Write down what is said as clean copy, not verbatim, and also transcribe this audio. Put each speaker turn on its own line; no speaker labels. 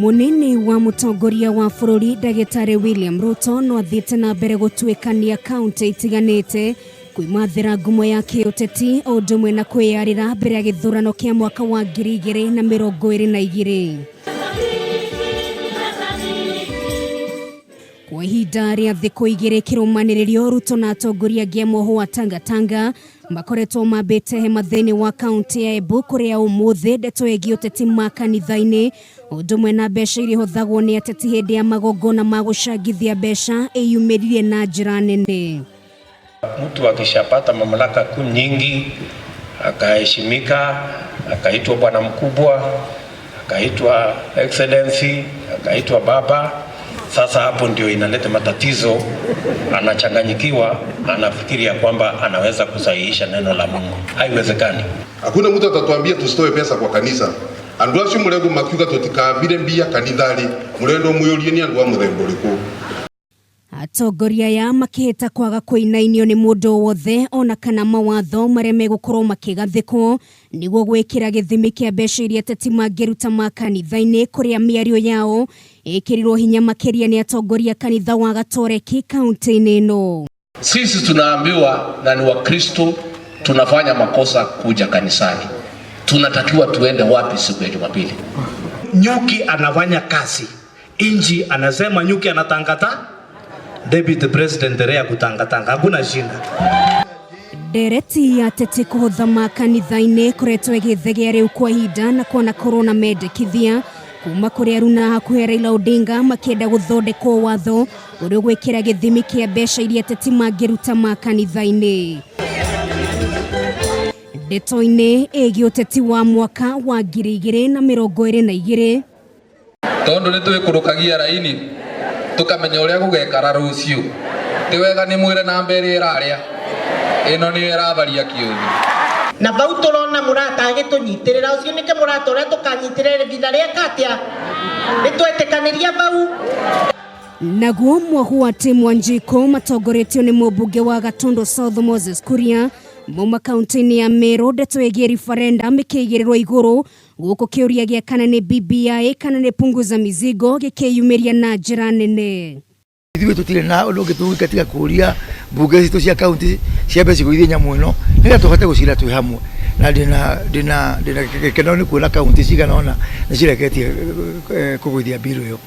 Munini wa mutongoria wa bururi Ndagĩtarĩ William Ruto no athiĩte na mbere gũtuĩkania kaunti itiganĩte kwĩmathĩra ngumo ya kĩũteti o ũndũ ũmwe na kwĩyarĩra mbere ya gĩthurano kĩa mwaka wa 2022. Kwa ihinda rĩa thikũ igĩrĩ kĩrũmanĩrĩrio, Ruto na atongoria angĩ a mwoho wa Tangatanga makoretwo mambĩte hema thĩinĩ wa kaunti ya Embu, kũrĩa ũmũthĩ ndeto ĩgiĩ ũteti makanitha-inĩ ũndũ ũmwe na mbeca iria ihothagwo nĩ ateti hĩndĩ ya magongona ma gũcangithia mbeca ĩyumĩririe na njĩra nene.
Mtu akishapata mamlaka kuu nyingi, akaheshimika, akaitwa bwana mkubwa, akaitwa excellency, akaitwa baba, sasa hapo ndio inaleta matatizo. Anachanganyikiwa, anafikiria kwamba anaweza kusahihisha neno la Mungu. Haiwezekani.
Hakuna mtu atatuambia tusitoe pesa kwa kanisa. Andu acio murengo makiuga tutikabire mbia kanithari, murendo muyurie ni andu a muthemba uriku.
Atongoria aya makĩhĩta kwaga kũinainio nĩ mũndũ o wothe ona kana mawatho marĩa megũkorwo makĩgathĩkwo nĩguo gwĩkĩra gĩthimi kĩa mbeca iria ateti mangĩruta makanitha-inĩ, kũrĩa mĩario yao ĩkĩrirwo hinya makĩria nĩ atongoria kanitha wa Gatoreki kaunti-inĩ ĩno.
Sisi tunaambiwa na ni Wakristo tunafanya makosa kuja kanisani, tunatakiwa tuende wapi siku ya Jumapili?
Nyuki anafanya kazi inji, anasema nyuki anatangata Deputy President rea kutangatanga, hakuna shida.
Ndereti ya ateti kũhotha makanitha-inĩ koretwo ĩgĩthegea rĩu kwa ihinda na kwana korwo na mendekithia kuma kũrĩ aruna hakuhĩ Raila Odinga makĩenda gũthondekwo watho ũrĩa ũgwĩkĩra gĩthimi kĩa mbeca iria ateti mangĩruta makanitha-inĩ. Ndeto-inĩ ĩgiĩ ũteti wa mwaka wa 2022,
tondu nĩ twĩkũrũkagia raini tukamenya ũrĩa gũgekara rũciũ, ti wega nĩ mwĩre namba ĩrĩa ĩrarĩa ĩno nĩyo ĩratharia kĩũthi.
Na bau turona murata agitunyitĩrĩra, ũcio nĩke mũrata ũrĩa tũkanyitĩrĩra ihinda rĩa katia nĩtwetĩkanĩria bau.
Naguo mwahu wa timu Wanjikũ matongoretio nĩ mũmbunge wa Gatundu South Moses Kuria mauma kaunti-inĩ ya Meru, ndeto ĩgiĩ referendum ĩkĩigĩrĩrwo igũrũ gũkũ kĩũria gĩa kana nĩ BBI kana nĩ punguza mizigo gĩkĩyumĩria na njĩra nene.
Ithuĩ tũtirĩ na ũndũ ũngĩ tũngĩka tiga kũria mbunge citũ cia kaunti ciambe cigũithie nyamũ ĩno nĩgetha tũhote gũcira twĩ hamwe, na ndĩna gĩkeno nĩ kuona kaunti cigana ũna nĩ cireketie kũgũithia mbiru ĩyo.